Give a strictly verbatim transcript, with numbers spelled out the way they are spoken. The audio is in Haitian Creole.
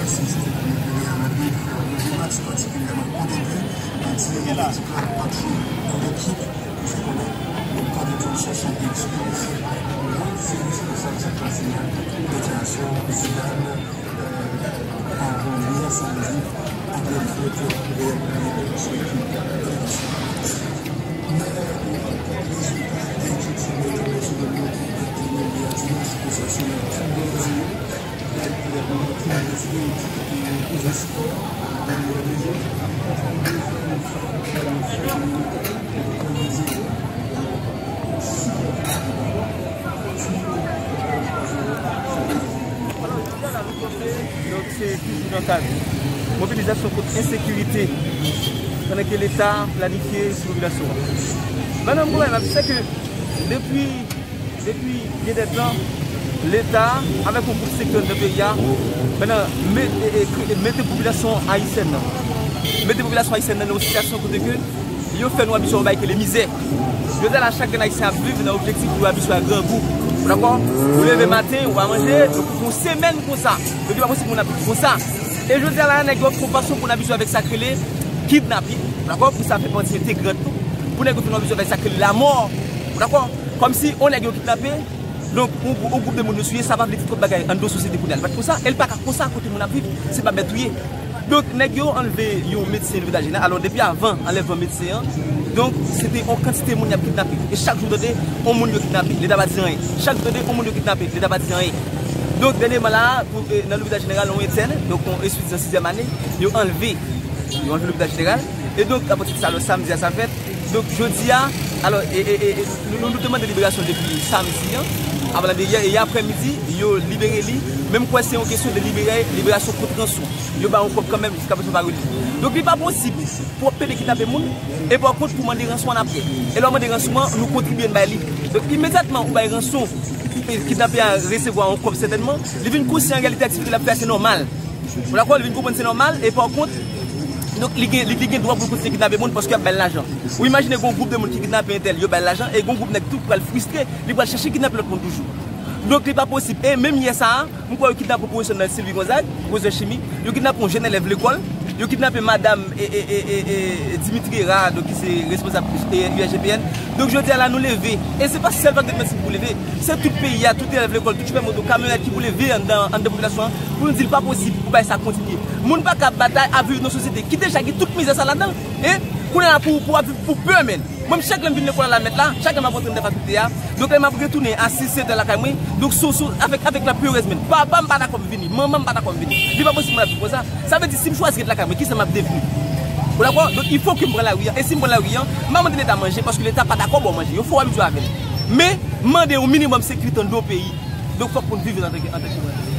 Asiste pou Real Madrid, yon match patikilyèman konplike, men ti Real Madrid la ap jwe yon ekip ki fè konnen yo pa gen pou yo chèche ekskiz. Mwen se responsab sa k pase a, deklarasyon Zidane, euh, avan yè samdi, apre fèt Real Madrid sou ekip Chelsea. Men, euh, rezilta ekip sa yo nan sou domino ki te genyen yè dimanch, konsèpsyon nan tou de zero. Donk, se toujou nan kad mobilizasyon kont ensekirite, pandan ke Leta planifye sou popilasyon an. Pandan m konprann, se ke depi Depi gen de tan, Leta, avèk yon gwoup sektè nan peyi a, pandan mete, e, e, mete popilasyon ayisyèn nan, mete popilasyon ayisyèn nan nan yon sitiyasyon kote ke yo fè nou abitye yon bagay ki rele mizè. Jodi a la, chak grenn ayisyen ap viv nan objektif pou yo abitye a grangou. Ou dakò? Ou leve maten, ou pa manje, donk pou yon semèn konsa. Donk, li pa posib pou moun ap viv konsa. E jodi a la, nèg yo ap fè yon fason pou n abitye avèk sa k rele kidnapin. Ou dakò? Pou sa fè pati entegrant nou. Pou nèg yo fè nou abitye avèk sa k rele lamò. Ou dakò? Kòmsi yon nèg yo kidnape, donk yon, yon gwoup de moun yo touye, sa pa vle di twòp bagay anndan sosyete kounye a. Li pa t konsa, e li pa ka konsa kote moun ap viv, se pa bèt ou ye. Donk, nèg yo anlve yon medsen lopital jeneral. Alò, depi avan anlèvman medsen an, donk, se te yon kantite moun y ap kidnape. E chak jou, w tande, yon moun yo kidnape, Leta pa di anyen. Chak jou, w tande, yon moun yo kidnape, Leta pa di anyen. Donk, dènyèman la a, pou, e, nan lopital jeneral, yon entèn, donk, yon etidyan sizyèm ane, yo anlve. Yo anlve lopital jeneral. E donk, apati de sa, lè samdi a sa fèt. Donk, jodi a, alò, e, e, e, e, nou, nou, nou te mande liberasyon depi samdi an, avan la de yè, e yè aprèmidi, yo libere li. Men m kwè se yon kesyon de libere, liberasyon kont ranson. Yo ba yon kòb kanmenm, jiska prezan pa rele. Donk, li pa posib pou w ap plede kidnape moun, e pa kont pou mande ranson an apre. E lè w mande ranson an, nou kontribye n bay li. Donk, imedyatman ou bay ranson, e kidnapè a resevwa yon kòb sètènman, li vin konsyan an reyalite aktivite l ap fè a se nòmal. Ou dakò? Li vin konprann se nòmal, e pa kont, donk, li gen, li, li gen dwa pou l kontinye kidnape moun paske y ap bay l lajan. Ou imajine gen yon gwoup de moun ki kidnape entèl, yo bay l lajan, e gen yon gwoup nèg tou pral fristre, li pral chèche kidnape lòt moun toujou. Donk, li pa posib. E menm yè sa a, m kwè yo kidnape pwofesè n nan Sylvie Gonzague, pwofesè chimi, yo kidnape yon jèn elèv lekòl, yo kidnape madanm, e, e, e, e, e, Dimitri Hérard, donk, ki se responsab, e, U R G P N. Donk, jodi a la, nou leve. E se pa sèl Wagner Medsin pou leve. Se tout peyi a, tout elèv lekòl, tout chofè moto, kamyonèt ki pou leve anndan, anndan popilasyon an, pou nou di l pa posib pou bagay sa kontinye. Moun pa ka ap batay, ap viv nan sosyete ki deja gen tout mizè sa ladan. E kounye a la pou, pou ap viv pou pè, men. Mwen, chak lè m vin lekòl a la mèt la, chak lè m ap rantre nan fakilte a, donk lè m ap retounen a sis, sèt è lakay mwen, donk sou, sou, avèk, avèk laperèz, men. Papa m pa dakò m vini, manman m pa dakò m vini. Li pa posib pou m ap viv konsa. Sa vle di, si m chwazi ret lakay mwen, kisa m ap devni? Ou dakò? Donk, il faut que m pran lari a. E si m pran lari a, m pa mande Leta manje, paske Leta pa dakò ba w manje. Yo fè w abitye avè l. Men, mande yon minimòm sekirite anndan yon peyi. Donk, fòk pou n viv antanke, antanke moun.